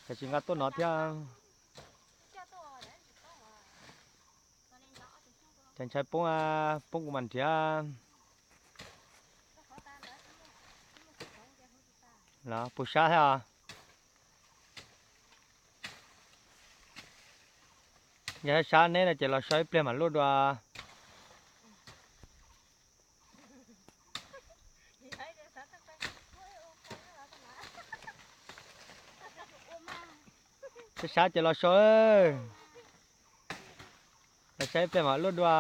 Tam sim nqa tuaj no thiab. Ces ntshai poob, poob kuv mam nrhiav. Los puas sab thiab os? Yog sab neb no ces los so ib pliag mam luaj dua. Sab sab ces los so, los so ib pliag mam luaj dua.